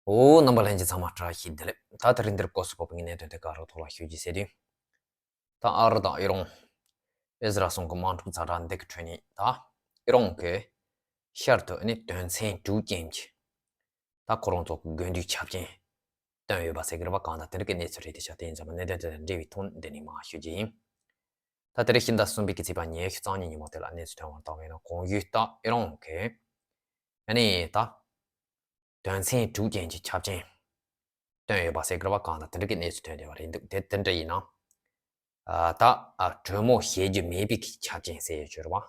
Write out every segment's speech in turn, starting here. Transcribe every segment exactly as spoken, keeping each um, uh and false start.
འོ། རྣམ་པ་ལྷན་རྒྱས་ཚང་མ་བཀྲ་ཤིས་བདེ་ལེགས། ད་དེ་རིང་འདིར་སྐོར་སུ་བབས་པའི་གནད་དོན་དེ་ག་རོ་ཐོག་ལ་ཞུ་རྒྱུ་ཟེར་དུས། ད་ཨ་རི་དང་ཨི་རོང་། ཨི་ཟི་རལ་གསུམ་གྱི་དམག་འཁྲུག་ཛ་དྲག་འདི་གི་ཁྲོད་ནས་ད་ཨི་རོང་གི་ཤར་དུ་ནི་དོན་ཚན་དྲུག་ཅན་གྱི་ད་ཁོ་རང་ཚོ་གི་དགོས་འདུན་ཆ་རྐྱེན་བཏོན་ཡོད་པ་ཟེར་གི་རེད་པ། གང་ལྟར་དེ་འདྲ་གི་གནས་ཚུལ་རེད་དེ་ཤག་དེ་ཡིན་ཙང་གནད་དོན་དེ་དང་འབྲེལ་བའི་ཐོག་འདི་ནས་མར་ཞུ་རྒྱུ་ཡིན། ད་དེ་རིང་ཕྱི་ཟླ་གསུམ་པའི་གི་ཚེས་པ་ཉི་ཤུ་རྩ་གཉིས་ཉིན་མོ་དེ་ལ་གནས་ཚུལ་ཐོན་པར་བལྟས་པ་ཡིན་ན། གོང་ཞུས་ལྟར་ཨི་རོང་གི་ཨ་ནི་ད་དོན་ཚན་དྲུག་ཅན་གྱི་ཆ་རྐྱེན་བཏོན་ཡོད་པ་ཟེར་གི་རེད་པ། གང་ལྟར་དེ་འདྲ་གི་གནས་ཚུལ་ཐོན་བསྡད་པ་རེད་འདུག་དེ་དེ་འདྲ་ཡིན་ན། ཨ་ད་ཨ་གྲོས་མོལ་བྱེད་རྒྱུ་མེད་པའི་གི་ཆ་རྐྱེན་ཟེར་ཡོད་ཀྱི་རེད་པ།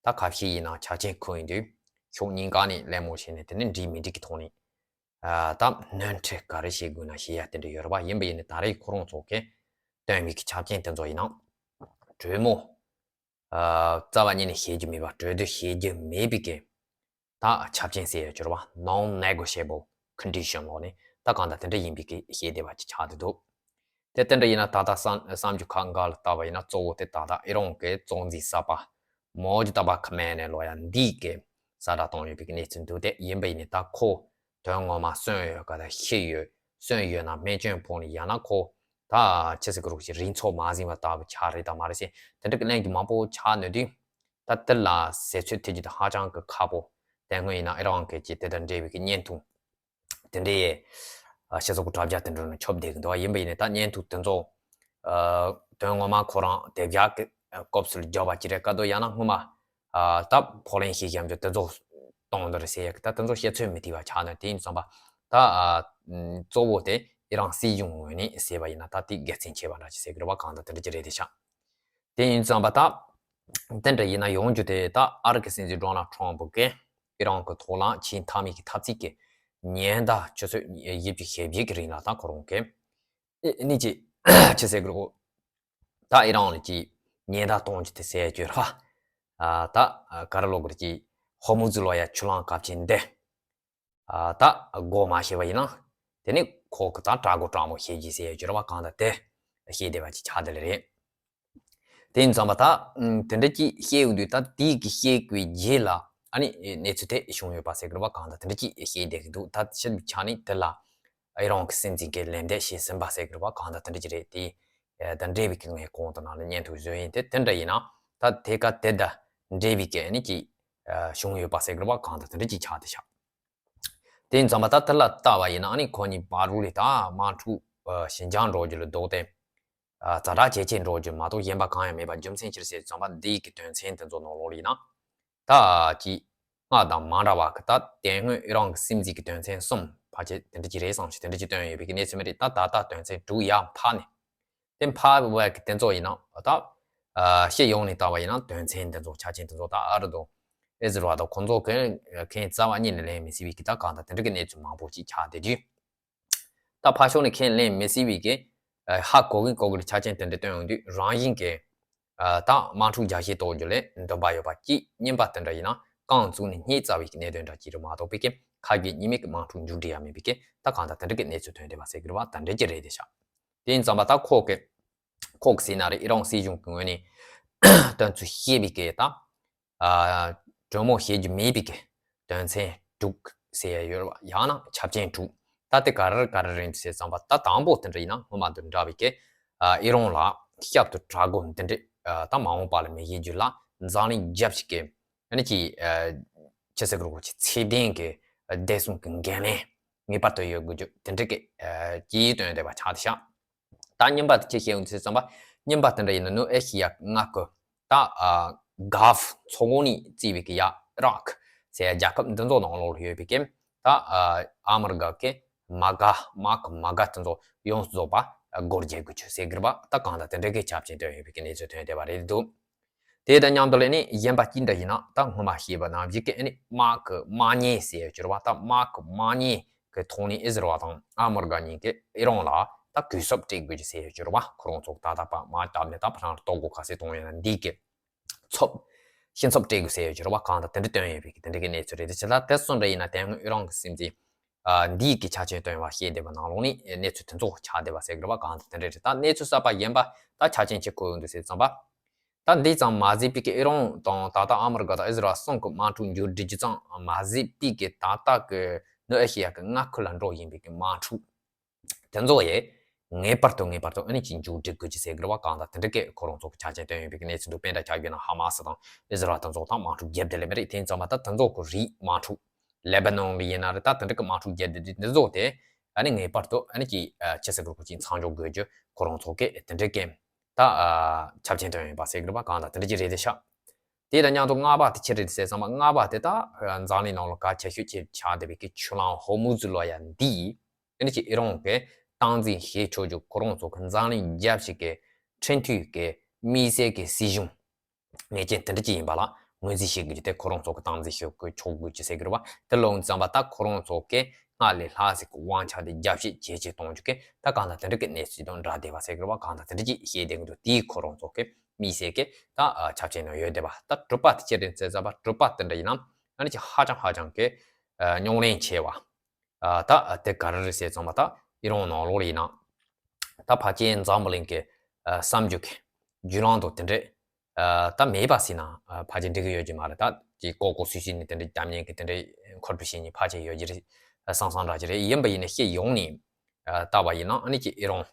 ད་ཁ་ཤས་ཡིན་ན་ཆ་རྐྱེན་འཁོད་ཡོང་དུས་ཕྱོགས་གཉིས་ཀ་ནས་གླེང་མོལ་བྱས་ནས་དེ་ནས་འགྲིག་མི་འགྲིག་གི་ཐོག་ནས། ཨ་ད་ནོར་འཁྲུལ་ག་རེ་བྱེད་དགོས་ན་བྱེད་ཡ་དེ་འདྲ་ཡོད་རེད་པ། ཡིན་པ་ཡིན་ནའི་ད་རེས་ཁོ་རང་ཚོ་གིས་བཏོན་པའི་གི་ཆ་རྐྱེན་དེ་ཚོ་ཡིན་ན། གྲོས་མོལ་ཨ་རྩ་བ་ཉིད་ནས་བྱེད་རྒྱུ་མེད་པ། གྲོས་བསྡུར་བྱེད་རྒྱུ་མེད་པའི་གི་ད་ཆ་རྐྱེན་ཟེར་ཡོད་ཀྱི་རེད་པ། Non-negotiable condition ལོག་ནས་ད་གང་ལྟར་དེ་འདྲ་ཡིན་པའི་གི་བཤད་བསྡད་པ་ཅིག་ཆགས་བསྡད་འདུག་དེ་དེ་འདྲ་ཡིན་ན་ད་ལྟ་བསམ་བསམ་རྒྱུ་ཁ་འགའ་ལ་བལྟས་པ་ཡིན་ན། གཙོ་བོ་དེ་ད་ལྟ་ཨི་རོང་གི་གཙོ་འཛིན་གསར་པ་མོ་ཇི་ཏ་བ་ཁ་མེ་ནེ་ལོ་ཡ་འདི་གི་གསལ་བསྒྲགས་བཏང་ཡོད་པའི་གནས་ཚུལ་འདུག་དེ་ཡིན་པ་ཡིན་ནའི་ད་ཁོ་དོན་ངོ་མ་གསོན་ཡོད་ག་ད་ཤི་ཡོད། གསོན་ཡོད་ན་རྨས་སྐྱོན་ཕོག་ནས་ཡང་ན་ཁོ་ད་ཆི་ཟེར་གི་རུ་ཞིག་རིང་ཚོགས་མ་ཟིན་པ་ལྟ་བུ་ཆགས་རེད་དང་མ་རེད་ཟེར་དེ་འདྲ་གི་གླེང་རྒྱུ་མང་པོ་ཆགས་ནས་དུས། ད་དེ་ལ་ཟེར་ཚོད་ཐིག་རྒྱུ་དེ་ཧ་ཅང་གི་ཁག་པོ། དེ་སྔོན་ཡིན་ན་ཨི་རོང་གི་ཅིག་དེ་དང་འབྲེལ་བའི་གི་བརྙན་ཐུང་དེ་འདྲའི་ཨ་སྤྱི་ཚོགས་ཀྱི་དྲ་རྒྱ་དེ་འདྲ་ནང་ཁྱབ་བསྡད་གི་འདུག་ཡིན་པ་ཡིན་ནའི་ད་བརྙན་ཐུང་དེ་ཚོ་ཨ་དོན་ངོ་མ་ཁོ་རང་དེབ་བཞག་གི་སྐབས་སུ་བརྒྱབ་པ་ཅིག་རེད་ག་དོ། ཡང་ན་སྔོན་མ་ཨ་ད་ཕོགས་ལེན་ཞིག་བཞག་རྒྱུ་དེ་ཚོ་གཏོང་འདི་རེད་ཟེར་ཡ་གི་ད་དེ་ཚོ་བཤད་ཚོད་མི་ཐིག་པ་ཆགས་ནས། དེ་ཡིན་ཙང་པ་ད་ཨ་གཙོ་བོ་དེ་ཨི་རོང་སྲིད་གཞུང་ངོས་ནས་ཟེར་བ་ཡིན་ན་ད་དེ་དགེ་མཚན་ཆེ་བ་འདྲ་ཅིག་ཟེར་གི་རེད་པ། གང་ལྟར་དེ་འདྲ་ཅིག་རེད་དེ་ཤག་དེ་ཡིན་ཙང་པ་ད། དེ་འདྲ་ཡིན་ན་ཡོང་རྒྱུ་དེ་ད་ཨ་རི་གི་སྲིད་འཛིན་ཌོ་ནལ་ཊམ་ཕུ་གིས་ཨི་རོང་གི་ཐོག་ལ་བྱེད་མཐའ་མའི་གི་འཐབ་རྩོད་ཀྱི་ཉེན་བརྡ་ཆུ་ཚོད་བཞི་བཅུ་ཞེ་བརྒྱད་ཀྱི་རིང་ལ་ད་ཁོ་རང་གིས་ཨེ་ནི་ཅི་ཆི་ཟེར་གི་རེད། ད་ཨི་རོང་ལ་ཅི་ཉེན་བརྡ་གཏོང་རྒྱུ་དེ་ཟེར་རྒྱུ་ར། ཨ་ད་ག་རེ་ལབ་དགོས་རེད། ཅི་ཧོར་མུ་ཛི་ལོ་ཡ་ཆུ་ལང་ཀབ་ཆེན་འདི། ཨ་ད་སྒོ་མ་ཕྱེ་བ་ཡིན་ན། དེ་ནི་ཁོ་གི་ད་དྲག་གོ་དྲག་མོ་བྱེད་ཀྱི་ཟེར་ཡ་ཅིག་ཡོད་རེད་པ། གང་ལྟར་དེ་བཤད་བསྡད་པ་ཅིག་ཆགས་བསྡད་ལེ་རེད། དེ་ཡིན་ཙང་པ་ད་དེ་འདྲ་ཅིག་བཤད་ཡོང་དུས་ད་དེའི་གི་བཤད་པའི་རྗེས་ལ་ཨ་ནི་གནས་ཚུལ་དེ་བྱུང་ཡོད་པ་ཟེར་གི་རེད་པ། གང་ལྟར་དེ་འདྲ་ཅིག་བཤད་བསྡད་གི་འདུག་ད་ཕྱི་ཆ་ནས་དེ་ལ་ཨི་རོང་གི་སྲིད་འཛིན་གྱིས་ལན་འདེབས་བྱས་ཟིན་པ་ཟེར་གི་རེད་པ། གང་ལྟར་དེ་འདྲ་ཅིག་རེད། དེ་དང་འབྲེལ་བའི་གི་ངས་གོང་དུ་ནང་ལ་བརྙན་ཐུང་བཟོས་ཡིན། དེ་དེ་འདྲ་ཡིན་ན་ད་དེ་ག་དེ་དང་འབྲེལ་བའི་གི་ཨ་ནི་ཅིག་བྱུང་ཡོད་པ་ཟེར་གི་རེད་པ། གང་ལྟར་དེ་འདྲ་ཅིག་ཆགས་བསྡད་ཤག་དེ་ཡིན་ཙང་པ་ད་དེ་ལ་ལྟ་བ་ཡིན་ན་ཨ་ནི་ཁོ་གཉིས་བར་དུ་ལས་ད་དམག་འཁྲུག་ཨ་ཞི་འཇགས་འགྲོ་རྒྱུ་ལ་ལྡོག་སྟེ། ཨ་ཛ་དྲག་ཇེ་ཆེ་འགྲོ་རྒྱུ་མ་གཏོགས་གཞན་པ་གང་ཡང་མེད་པ། རྒྱུ་མཚན་ཅི་རེད་ཟེར་ཙང་པ་འདིའི་གི་དོན་ཚན་དེ་ཚོ་ནང་ལོགས་ལ་ཡིན་ན། ད་ཅི་སྔར་དང་མ་འདྲ་བ་གི་ད་དེ་སྔོན་ཨི་རོང་གི་སྲིད་འཛིན་གི་དོན་ཚན་གསུམ་ཕལ་ཆེར་དེ་འདྲ་ཅིག་རེད་བསམ་ཞིག་དེ་འདྲ་ཅིག་བཏོན་ཡོད་པའི་གི་གནས་ཚུལ་མ་རེད། ད་ད་ལྟ་དོན་ཚན་དྲུག་ཡར་འཕར་ནས། དེ་འཕར་བའི་གི་དེ་ཚོ་ཡིན་ན་ད་ཨ་སྤྱི་ཡོངས་ནས་ལྟ་བ་ཡིན་ན་དོན་ཚན་དེ་ཚོ་ཆ་རྐྱེན་དེ་ཚོ་ད་ཨ་རི་དང་ཨི་ཟི་རལ་དང་ཁོང་ཚོ་གི་ཁེ་རྩ་བ་ཉིད་ནས་ལེན་མི་སྲིད་པའི་གི་ད་གང་ལྟར་དེ་འདྲ་གི་གནས་ཚུལ་མང་པོ་ཅིག་ཆགས་བསྡད་དུས། ད་ཕར་ཕྱོགས་ནས་ཁས་ལེན་མི་སྲིད་པའི་གི་ཨ་ཧ་གོ་གི་གོ་གི་ཆ་རྐྱེན་དེ་འདྲ་བཏོན་ཡོང་དུས་རང་བཞིན་གྱི་ཨ་ད་དམག་འཁྲུག་རྒྱག་ཤེས་གཏོང་རྒྱུ་ལས་འདུན་པ་ཡོད་པ་གཅིག་གཉིས་པ་དེ་འདྲ་ཡིན་ན་རྐང་བཙུགས་ནས་སྙིང་རྩ་བའི་གི་གནད་དོན་འདྲ་གཅིག་རེད་མ་གཏོགས་པའི་གི་ཁ་གི་གཉིས་མེད་ཀྱི་དམག་འཁྲུག་མཇུག་སྒྲིལ་ཡ་མེད་པའི་གི་ད་གང་ལྟར་དེ་འདྲ་གི་གནས་ཚུལ་ཐོན་བསྡད་པ་ཟེར་གི་རེད་པ། དེ་འདྲ་གི་རེད་དེ་ཤག་དེ་ཡིན་ཙང་པ་ད་ཁོ་གི་ཁོ་གི་ཟེར་ན་རེད། ཨི་རོང་སྲིད་གཞུང་གི་ངོས་ནས་དོན་ཚུལ་ཤེས་པའི་གི་ད། ཨ་གྲོས་མོལ་བྱེད་རྒྱུ་མེད་པའི་གི་དོན་ཚན་དྲུག་ཟེར་ཡ་ཡོད་རེད་བ། ཡང་ན་ཆ་རྐྱེན་དྲུག་ད་དེ་ག་རེ་ག་རེ་རེད་ཟེར་ཙང་པ་ད་དང་པོ་དེ་འདྲ་ཡིན་ན་སྔོན་མ་དང་འདྲ་བའི་གི་ཨ་ཨི་རོང་ལ་ཞབས་ཏོག་དྲག་པོ་འདི་འདྲ་ཨ་ད་མ་འོངས་པ་ལ་མི་བྱེད་རྒྱུ་ལ་འཛམ་གླིང་རྒྱབ་ཞིག་གི་ཨ་ནི་ཅི་ཨ་ཆི་ཟེར་གི་རེད་གོ། ཅི་ཚད་ལྡན་གི་བདེ་སྲུང་གི་འགན་ལེན་ངེས་པར་དུ་ཡོད་དགོས་རྒྱུ་དེ་འདྲ་གི་ཨ་ཇུས་བཏོན་བསྡད་པ་ཆགས་བསྡད་ཤག་ད་རྙིང་པ་དེ་ཅི་བཤད་ཡོང་ཚེ་ཙམ་པ། རྙིང་པ་དེ་འདྲ་ཡིན་ན་ནུབ་ཨེ་ཤི་ཡ་ལྔ་གི་ད་ཨ་གྷལ་ཕ་མཚོ་ཁོངས་ནས་བརྩིས་པའི་གི་ཡ་རག་ཟེར་ཡ་རྒྱལ་ཁབ་འདི་ཚོ་ནང་ལོགས་ལ་ཡོད་པའི་གི་ད་ཨ་ཨ་མི་རི་ཀ་གི་མ་ག་མ་གི་མ་ག་དེ་ཚོ་ཡོངས་སུ་རྫོགས་པ་སྒོ་རྒྱག་དགོས་རྒྱུ་ཟེར་གི་རེད་པ། ད་གང་ལྟར་དེ་འདྲ་གི་ཆ་རྐྱེན་བཏོན་ཡོད་པའི་གི་གནས་ཚུལ་ཐོན་བསྡད་པ་རེད་འདུག་དེ་དང་མཉམ་དུ་ལས་ནི་གཞན་པ་གཅིག་འདྲ་ཡིན་ན་ད་སྔོན་མ་བཤད་པ་ནང་བཞིན་གི་ཨ་ནི་དམག་གི་དམག་ཉེས་ཟེར་ཡོད་ཀྱི་རེད་པ། ད་དམག་གི་དམག་ཉེས་ཀྱི་ཐོག་ནས་ཨི་ཟི་རལ་དང་ཨ་མི་རི་ཀ་གཉིས་ཀྱིས་ཨི་རོན་ལ་ད་གུས་ཞབས་སྤྲད་དགོས་ཀྱི་ཟེར་ཡོད་ཀྱི་རེད་པ། ཁོ་རང་ཚོ་ད་ད་པ་དམག་བརྒྱབ་ནས་ད་ཕ་རང་ལ་གཏོར་རྒོལ་ག་ཚད་གཏོང་ཡོད་ན་འདི་གི་ཚབ་ཤིན་ཚབ་སྤྲད་དགོས་ཟེར་ཡོད་ཀྱི་རེད་པ། གང་ལྟར་དེ་འདྲ་བཏོན་ཡོད་པའི་གི་དེ་འདྲ་གི་གནས་ཚུལ་རེད། དེ་ཕྱི་ལ་དེ་སོང་འདྲ་ཡིན་ན་དེ་སྔོན་ཨི་རོན་གྱི་སྲིད་འཛིན་ཨ་འདིས་གི་ཆ་རྐྱེན་བཏོན་པ་བཤད་བསྡད་པ་ནང་ལོགས་ནས་གནས་ཚུལ་དེ་ཚོ་ཆགས་བསྡད་པ་ཟེར་གི་རེད་པ། གང་ལྟར་དེ་འདྲ་རེད། ད་གནས་ཚུལ་གསར་པ་གཞན་པ་ད་ཆ་རྐྱེན་ཅིག་གོ་ཡོང་འདུག་ཟེར་ཙམ་པ། ད་འདི་ཙམ་མ་ཟད་པའི་གི་ཨི་རོན་དང་ད་ལྟ་ཨ་མི་རི་ཀ་དང་ཨི་ཟི་རལ་གསུམ་གི་དམག་འཁྲུག་མཇུག་སྒྲིལ་རྒྱུ་ཙམ་མ་ཟད་པའི་གི་ད་ལྟ་གི་ ནུབ་ཨེ་ཤེ་ཡ་གི་མངའ་ཁུལ་ལ་འགྲོ་བཞིན་པའི་གི་དམག་འཁྲུག་དེ་ཚོ་ཡས་ངེས་པར་དུ་ངེས་པར་དུ་ཨ་ནི་ཅིག་མཇུག་སྒྲིལ་དགོས་ཀྱི་ཟེར་གི་རེད་བ། གང་ལྟར་དེ་འདྲ་གི་ཁོ་རང་ཚོ་གི་ཆ་རྐྱེན་བཏོན་ཡོད་པའི་གི་གནས་ཚུལ་འདུག་དཔེ་འདྲ་ཆགས་ཡོད་ན་ཧ་མ་སི་དང་ཨི་ཟི་རལ་དེ་ཚོ་དང་དམག་འཁྲུག་བརྒྱབ་བསྡད་ལེ་མི་རེད། དེ་ཙམ་པ་ད་དེ་ཚོ་གི་རིགས་དམག་འཁྲུག་ལེ་བྷ་ནོན་ལ་ཡིན་ན་རེད། ད་དེ་འདྲ་གི་དམག་འཁྲུག་བརྒྱབ་བསྡད་དུས་འདི་ཚོ་དེ་ཨ་ནི་ངེས་པར་དུ་ཨ་ནི་ཅིག་ཆི་ཟེར་དགོས་རེད། ཅིག་མཚམས་འཇོག་དགོས་རྒྱུ་ཁོ་རང་ཚོ་གི་དེ་འདྲ་གི་ད་ཆ་རྐྱེན་བཏོན་ཡོད་པ་ཟེར་གི་རེད་བ། གང་ལྟར་དེ་འདྲ་ཅིག་རེད་དེ་ཤག་དེ་དང་མཉམ་དུ་ལྔ་པ་དེ་ཅི་རེད་ཟེར་ཙམ་པ། ལྔ་པ་དེ་ད་འཛམ་གླིང་ནང་ལ་གལ་ཆེ་ཤོས་ཅིག་ཆགས་བསྡད་པའི་གི་ཆུ་གླང་ཧོར་མུ་ཛི་ལོ་ཡ་འདི་ཨ་ནི་ཅིག་ཨི་རན་གི་སྟངས་འཛིན་བྱེད་ཆོག་རྒྱུ་ཁོ་རང་ཚོ་གི་འཛམ་གླིང་རྒྱལ་སྤྱི་གི་ཁྲིམས་མཐུན་གི་དམིགས་བསལ་གི་སྲིད་གཞུང་ངེས་ཅན་དེ་འདྲ་ཅིག་ཡིན་པ་ལ་ངོས་འཛིན་བྱེད་དགོས་རྒྱུ་དེ་ཁོ་རང་ཚོ་གི་སྟངས་འཛིན་བྱེད་དགོས་ཆོག་དགོས་ཀྱི་ཟེར་གི་རེད་བ། དེ་ལོང་ཙམ་པ་ད་ཁོ་རང་ཚོ་གི་སྔར་ལས་ལྷག་ཟིག་གི་དབང་ཆ་དེ་རྒྱ་བསྐྱེད་བྱེད་ཆེད་གཏོང་རྒྱུ་གི་ད་གང་ལྟར་དེ་འདྲ་གི་གནས་ཚུལ་དང་འདྲ་བསྡད་པ་ཟེར་གི་རེད་བ། གང་ལྟར་དེ་འདྲ་ཅིག་བཤད་བསྡད་གི་འདུག་དེའི་ཁོ་རང་ཚོ་གི་དམིགས་བསལ་གི་ད་ཆ་རྐྱེན་ནང་ཡོད་བསྡད་པ། ད་དྲུག་པ་དེ་ཅི་རེད་ཟེར་ཙམ་པ། དྲུག་པ་དེ་འདྲ་ཡིན་ན་ཨ་ནི་ཅིག་ཧ་ཅང་ཧ་ཅང་གི་རྙོག་གླེང་ཆེ་བ། ཨ་ད་དེ་ག་རེ་རེད་ཟེར་ཙམ་པ། ད་ཨི་རན་ནང་ལོགས་ལ་ཡིན་ན་ད་ཕལ་ཆེར་འཛམ་བུ་གླིང་གི་ཨ་བསམ་རྒྱུ་གི་བརྒྱུད་ལམ་དང་དེ་འདྲས་ཨ་ད་མེད་པ་ཟེར་ན་ཨ་ཕལ་ཆེར་འགྲིག་གི་ཡོད་ཀྱི་མ་རེད། ད་ཅིག་ལྐོག་ལྐོག་སུད་སུད་ནས་དེ་འདྲས་རྒྱབ་གཉེར་གི་དེ་འདྲས་མཁོ་སྤྲོད་བྱེད་མཁན་ཕལ་ཆེར་ཡོད་ཀྱི་རེད་བསམ་བསམ་འདྲ་ཅིག་རེད། ཡིན་པ་ཡིན་ན་ཤེས་ཡོང་ནས་ཨ་བལྟས་པ་ཡིན་ན་ཨ་ནི་ཅིག་ཨི་རན་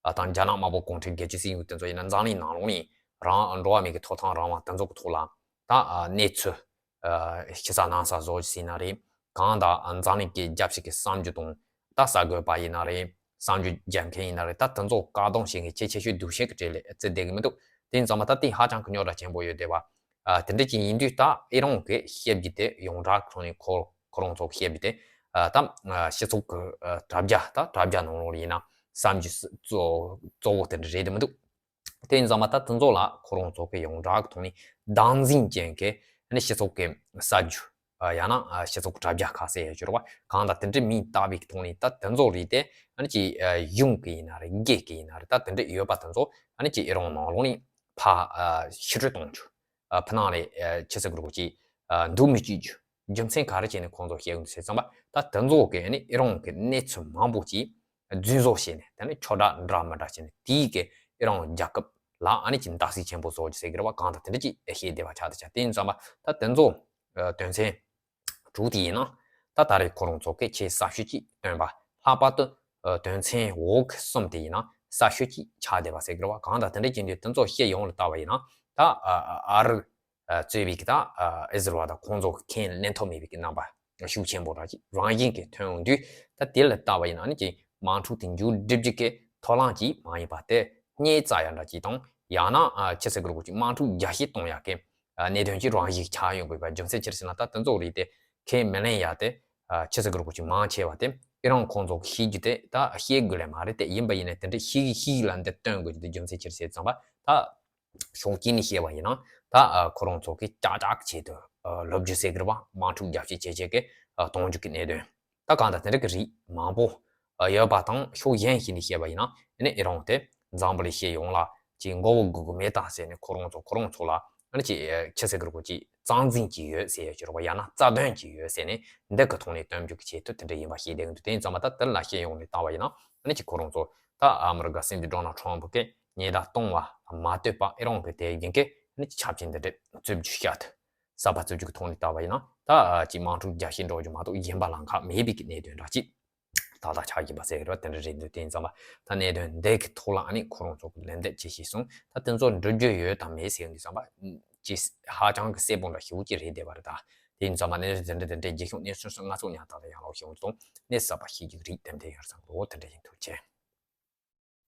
ཨ་དང་རྒྱ་ནག་དམར་པོ་གུང་ཁྲན་སྒེར་གཅོད་སྲིད་གཞུང་དེ་ཚོ་ཡིན་ན་འཛམ་གླིང་ནང་ལོགས་ནས་རང་འགྲོ་བ་མིའི་གི་ཐོབ་ཐང་རང་དབང་དེ་ཚོ་གི་ཐོག་ལ་ད་ཨ་གནས་ཚུལ་ཨ་ཞིབ་ཚགས་གནང་ས་བཟོ་ཞིག་ཡིན་ན་རེད། གང་ལྟར་ཨ་འཛམ་གླིང་གི་རྒྱལ་སྤྱི་གི་བསམ་རྒྱུ་དང་ད་གསར་འགོད་པ་ཡིན་ན་རེད། བསམ་རྒྱུ་རྒྱག་མཁན་ཡིན་ན་རེད། ད་དེ་ཚོ་བཀག་སྡོམ་བྱེད་མཁན་གལ་ཆེ་ཤོས་སྡུག་ཤོས་ཀྱི་གྲས་ལ་བརྩི་བསྡད་གི་མི་འདུག་དེ་ཡིན་ཙང་མ་ད་དེ་ཧ་ཅང་གི་རྙོག་དྲ་ཆེན་པོ་ཡོད་བསྡད་པ། ཨ་དེ་འདྲ་ཅིག་ཡིན་དུས་ད་ཨི་རན་གི་བཤད་རྒྱུ་དེ་ཡོངས་གྲགས་ཁོ་ནས་ཁོ་ཁོ་རང་ཚོ་གི་བཤད་རྒྱུ་དེ་ཨ་ད་ཨ་སྤྱི་ཚོགས་ཀྱི་ཨ་དྲ་རྒྱ་ད་དྲ་རྒྱ་ནང་ལོགས་ལ་ཡིན་ན་བསམ་རྒྱུ་གཙོ་གཙོ་བོ་དེ་འདྲ་རེད་དེ་མི་འདུག་དེ་ཡིན་ཙང་མ་ད་དེ་ཚོ་ལ་ཁོ་རང་ཚོ་གི་ཡོངས་གྲགས་ཀྱི་ཐོག་ནས་བདག་འཛིན་ཅན་གྱི་ཨ་ནི་སྤྱི་ཚོགས་ཀྱི་གསར་འགྱུར་ཨ་ཡང་ན་ཨ་སྤྱི་ཚོགས་དྲ་རྒྱ་ཁ་གསལ་ཡོད་ཀྱི་རེད་བ། གང་ལྟར་དེ་འདྲའི་མིང་བཏགས་པའི་ཐོག་ནས་ད་དེ་ཚོ་རིགས་དེ་ཨ་ནི་ཅིག་ཨ་གཞུང་གི་ཡིན་ན་རེད། སྒེར་གྱི་ཡིན་ན་རེད། ད་དེ་འདྲ་ཡོད་པ་དེ་ཚོ་ཨ་ནི་ཅིག་ཨི་རན་ནང་ལོགས་ནས་ཕར་ཨ་ཕྱིར་སྤྲོད་གཏོང་རྒྱུ། ཨ་ཕ་ནང་ལས་ཨ་ཆི་ཟེར་དགོས་རེད་གོ་ཅིག་ཨ་འདུག་མི་བཅུག་རྒྱུ། རྒྱུ་མཚན་ག་རེ་བྱས་ནས་ཁོང་ཚོ་བཤད་ཡོང་དུས་ཟེར་ཙམ་པ། ད་དེ་ཚོ་གི་ཨ་ནི་ཨི་རན་གི་གནས་ཚུལ་མང་པོ་ཅིག་རྫུན་བཟོ་བྱས་ནས་དེ་ནི་ཁྱོད་འདྲ་འདྲ་མི་འདྲ་བྱས་ནས་དེའི་གི་ཨི་རན་རྒྱལ་ཁབ་ལ་ཨ་ནི་ཅིག་བརྡབ་གསིག་ཆེན་པོ་བཟོ་རྒྱུ་ཟེར་གི་རེད་བ། གང་ལྟར་དེ་འདྲ་ཅིག་བཤད་བསྡད་པ་ཆགས་དེ་ཆགས། དེ་ཡིན་ཙམ་པ་ད་དེ་ཚོ་ཨ་དོན་ཚན་དྲུག་དེ་ཡིན་ན་ད་ད་རེས་ཁོ་རང་ཚོ་གི་ཆེས་གསར་ཤོས་ཅིག་བཏོན་པ། ལྷག་པར་དུ་ཨ་དོན་ཚན་འོག་གསུམ་དེ་ཡིན་ན་གསར་ཤོས་ཅིག་ཆགས་བསྡད་པ་ཟེར་གི་རེད་བ། གང་ལྟར་དེ་འདྲ་ཅིག་འདུག་དེ་ཚོ་བཤད་ཡོང་ལ་བལྟས་པ་ཡིན་ན་ད་ཨ་ཨ་རི་ཨ་གཙོས་པའི་གི་ད་ཨ་ཨི་ཟི་རལ་དང་ཁོང་ཚོ་གི་ཁས་ལེན་ཐབས་མེད་པའི་གི་རྣམ་པ་ཤུགས་ཆེན་པོ་ར་ཅིག་རང་བཞིན་གྱིས་ཐོན་ཡོང་དུས། ད་དེ་ལ་བལྟས་པ་ཡིན་ན་ཨ་ནི་ཅིག་དམག་འཁྲུག་དེ་མཇུག་སྒྲིལ་རྒྱུ་གི་ཐབས་ལམ་ཅིག་མ་ཡིན་པ་དེ་རྙེད་ཚར་ཡ་འདྲ་ཅིག་དང་། ཡང་ན་ཨ་ཆི་ཟེར་གི་རེད་གོ་ཅིག་དམག་འཁྲུག་རྒྱས་བཤད་གཏོང་ཡ་གི་ཨ་གནད་དོན་ཅིག་རང་བཞིན་ཆགས་ཡོང་དགོས་པ། རྒྱུ་མཚན་ཅི་རེད་ཟེར་ན་ད་དེ་ཚོ་རིགས་དེ་ཁས་མི་ལེན་ཡ་དེ་ཨ་ཆི་ཟེར་གི་རེད་གོ་ཅིག་མང་ཆེ་བ་དེ་ཨི་རན་ཁོང་ཚོ་གི་ཤེས་རྒྱུ་དེ་ད་ཤེས་དགོས་ལེ་མ་རེད། དེ་ཡིན་པ་ཡིན་ནའི་དེ་འདྲ་ཤེས་ཀྱི་ཤེས་ཀྱི་ལ་འདི་སྟོན་དགོས་རྒྱུ་དེ་རྒྱུ་མཚན་ཅི་རེད་ཟེར་ཙམ་པ། ད་ཕྱོགས་གཅིག་ནས་བཤད་པ་ཡིན་ན་ད་ཨ་ཁོ་རང་ཚོ་གི་ཀྱག་ཀྱག་ཆེད་དུ་ཨ་ལབ་རྒྱུ་ཟེར་གི་རེད་བ། དམག་འཁྲུག་རྒྱས་བཤད་བྱེད་བྱེད་ཀྱི་ཨ་གཏོང་རྒྱུ་གི་གནད་དོན། ད་གང་ལྟར་དེ་འདྲ་གི་རིགས་མང་པོ་ཨ་ཡོད་པ་དང་། ཕྱོགས་གཞན་ཞིག་ནས་བཤད་པ་ཡིན་ན་ཨ་ནི་ཨི་རན་དེ་འཛམ་བུ་གླིང་སྤྱི་ཡོངས་ལ་ཅིག་མགོ་བོ་སྒུར་དགོས་མེད་ད་ཟེར་ནས་ཁོ་རང་ཚོ་ཁོ་རང་ཚོ་ལ་ཨ་ནི་ཅིག་ཨ་ཆི་ཟེར་གི་རེད་གོ་ཅིག་རྩ་འཛིན་གྱི་ཡོད་ཟེར་ཡ་ཅིག་རེད་བ། ཡང་ན་རྩ་དོན་གྱི་ཡོད་ཟེར་ནས་འདི་གི་ཐོག་ནས་སྟོན་རྒྱུ་གི་ཆེད་དུ་དེ་འདྲ་ཡིན་པ་ཤེས་བསྡད་ཀྱི་འདུག་དེ་ཡིན་ཙང་མ་ད་དེ་ལ་སྤྱི་ཡོངས་ནས་བལྟས་པ་ཡིན་ན་ཨ་ནི་ཅིག་ཁོ་རང་ཚོ་ད་ཨ་མི་རི་ཀ་སྲིད་འཛིན་ཌོ་ནལ་ཊམ་ཕུ་གིས་ཉེན་བརྡ་གཏོང་བ་མ་ལྟོས་པ་ཨི་རན་གི་དེ་རྒྱུན་གྱི་ཨ་ནི་ཆབ་ཆེན་འདི་འདྲས་རྩོད་རྒྱུ་བཤད་དུ་གསར་པ་རྩོད་རྒྱུ་གི་ཐོག་ནས་བལྟས་པ་ཡིན་ན་ད་ཅིག་དམག་འཁྲུག་རྒྱས་བཤད་འགྲོ་རྒྱུ་མ་གཏོགས་གཞན་པ་ལམ་ཁ་མེད་པའི་གི་གནད་དོན་འདྲ་ཅིག་ཏག་ཏག་ཆགས་ཀྱིན་པ་ཟེར་གི་རེད་བ། དེ་འདྲ་རེད་འདུག་དེ་ཡིན་ཙང་མ་ད་གནད་དོན་འདི་གི་ཐོག་ལ་ཨ་ནི་ཁོ་རང་ཚོ་གི་ལན་འདེབས་ཅིག་བྱས་སོང་། ད་དེ་ཚོ་འགྲུབ་རྒྱུ་ཡོད་དམ་མེད་ཟེར་གི་འདུག་ཙང་མ་ཅིག་ཧ་ཅང་གི་གསལ་པོ་འདྲ་ཞེ་པོ་ཅིག་རེད་བསྡད་པ་རེད། ད་དེ་ཡིན་ཙང་མ་གནད་དོན་དེ་འདྲ་དེ་འདྲ་རྗེས་ཤོག་གནས་ཚུལ་སོགས་ང་ཚོ་ཉག་ཏག་ཏག་ཡང་ལོག་ཤོག་དང་གནས་གསར་པ་ཤེས་རྒྱུ་གི་རིགས་ཏན་ཏན་ཡོད་རེད་བསམ་གི་འདུག་དེ་འདྲ་ཡིན། ཐུགས་རྗེ་ཆེ།